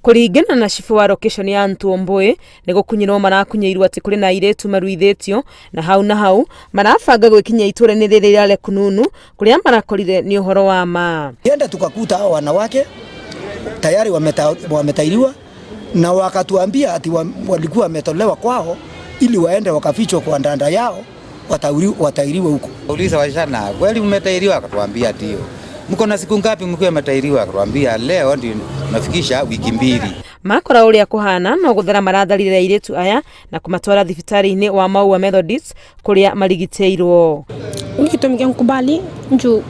Kũringana na cibũ wa location ya Ntuombũĩ, nĩ gũkunyĩrwo marakunyĩirwo atĩ kũrĩ na airĩtu maruithĩtio na hau na hau marabanga gwĩkinyia itũra-inĩ rĩrĩ rĩa Lekununu kũrĩa marakorire nĩ ũhoro wa ma. Enda tukakuta hao wanawake tayari wametairiwa na wakatuambia ati walikuwa wametolewa kwao ili waende wakafichwa kwa ndanda yao watairiwe huko. Uliza wasichana, kweli mmetairiwa? Akatuambia ndio. Mko na siku ngapi mkiwa mmetairiwa? Akatuambia leo ndio tunafikisha wiki 2. Makora ũrĩa kũhana no gũthara maratharire airĩtu aya na kũmatwara thibitarĩ-inĩ wa Maua Methodist kũrĩa marigitĩirwo. Kitu nkubali njuu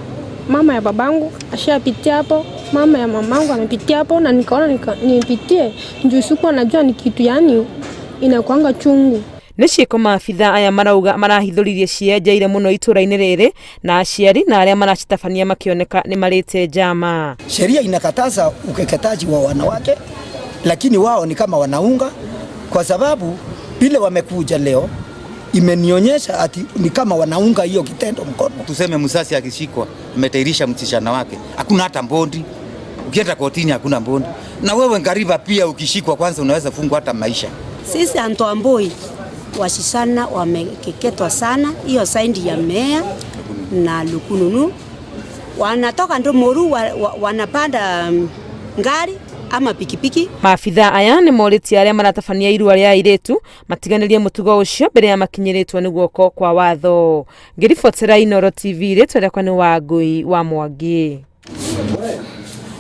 mama ya babangu ashapitia hapo, mama ya mamangu amepitia hapo, na nikaona nipitie njuu sikuwa najua ni kitu yani inakuanga chungu. Nĩ ciĩko maabitha aya marauga marahithũririe cienjeire mũno itũra-inĩ rĩrĩ na aciari na arĩa maracitabania makĩoneka nĩ marĩte njama. Sheria inakataza ukeketaji wa wanawake, lakini wao ni kama wanaunga, kwa sababu vile wamekuja leo imenionyesha ati ni kama wanaunga hiyo kitendo mkono. Tuseme msasi akishikwa ametairisha msichana wake, hakuna hata mbondi. Ukienda kotini hakuna mbondi. Na wewe ngariba pia ukishikwa kwanza unaweza fungwa hata maisha. Sisi Antuambui wasichana wamekeketwa sana hiyo saindi ya Mea na Lukununu, wanatoka ndo Moru wanapanda ngari ama pikipiki. Maabitha aya nĩ morĩtie arĩa maratabania irua rĩa airĩtu matiganĩrie mũtugo ũcio mbere ya makinyĩrĩtwo nĩ guoko kwa watho. Ngĩribotera Inooro TV, rĩtwa rĩakwa nĩ Wangũi wa Mwangi.